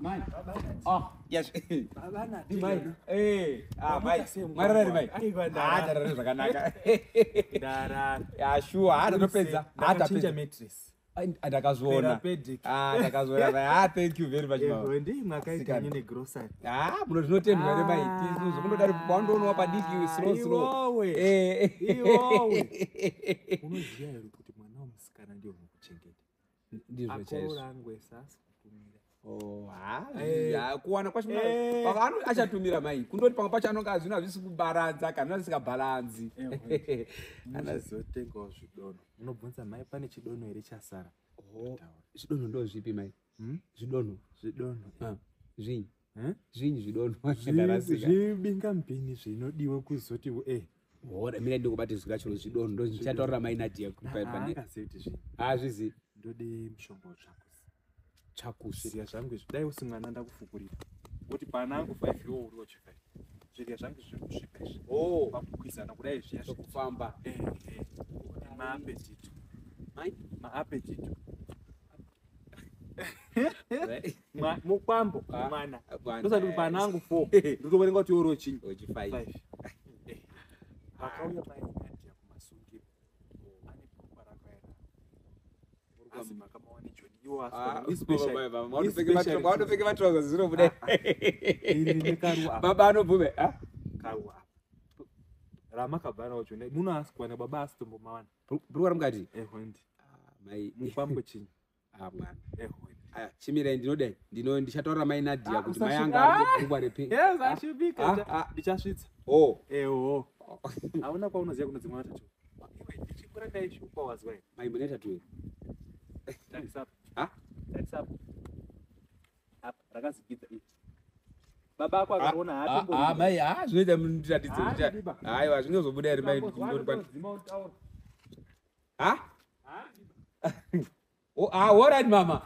Mai. Ah, yes. Mai. Eh, ah mai. Marara mai. Ah, tarara zvakanaka. Ndarara. Ya sure, ah tatopedza. Ah Ndakachinja tapedza. mattress. Ah, Ndakazviona. Therapeutic. Ah, ndakazviona mai. Ah, thank you very much mama. Eho, ndii mwakaita Sikana. nyine grocery. Ah, muno zvinotendwa here mai. Tizvo zvinodari kwandoonowa padiki slow slow. Iwowe. Eh. Iwowe. Unoziva here kuti mwana womusikana ndiye unokuchengeta. Ndizvo chaizvo. Akora angu ese asi kutumira. Oh, ha, Eh. ha, kuwana kwacho Eh. pamwe achatumira mai kundoti pamwe pacho anonga azvino hazvisi kubaranza kana zvisingabhalanzi. Eho. Ana- Muchizotengawo zvidono. Munobvunza mai pane chidono here chasara? Oh, zvidonho ndo zvipi mai? Hmm? Zvidonho. Zvidonho. Ah, zvinyi? Eh? Zvinyi zvidonho? Ndarasika. Zvibingamupini zvinodiwa kuzoti eh Hora, mira ndikubate zwi racho zvidonho ndo ndichataurira mai Nadia Ah, akaziva kuti zvinyi. Hazvizi Ndode mushonga wetsvakusi. tsvakusi. Zvirya zvangu izvi dai usi mwana ndakufukurira. Kuti pana angu 5 iwo uri wachi 5. Zvirya zvangu zviri kusvipa izvi. Oh, Pakukwizana kudai zviya zvi. zvokufamba. Eh, eh. Maapetito. Mai? Maapetito. Right. Mukwambo Ah. mwana. Mwana. Ndosati kuti pana angu 4. Ndotoverenga kuti iwe uri wechinyi. Wechi 5. 5. Eh. Pakauya mai Nadia kumasungiro. Ane bhurukwa rakaera. Asi makamawana Joni. Iwo Ah, asi. Especially. Wautopfeke matrousers zvinobuda. Iri nekaruwa apa. Baba anobvume. Ah? Karuwa apa. Ramakabva nawo Joni. Muno asi kuwana baba asitombomawana. Bhurukwa ramukati? Ehwendi. Ah, mai. Mukwambo chinyi. Ah, mwana. Ehwendi. Aya, chimirai ndinodai. Ndino ndichataurira mai Nadia Ah, kuti mai usasvi- anga Ah! ari bhurukwa repi. Yes, ashupika. Ah, ah. Ndichasvitsa. Oh. Eho. Hauna kwaunoziva kunodzimwa matatu. Iwe ndichikura ndaishukwa wazwa here. Mai mune tattoo. Tarisa apa. Ah? Tarisa apa. Apa rakazikidza iri. Baba ako akaona Ah, ah, mai, ah, zvinoita mundiratidze Ah, kuti ndiba. aiwa zvinozobuda here mai ndinoti Ah? Oh, ah, all right mama.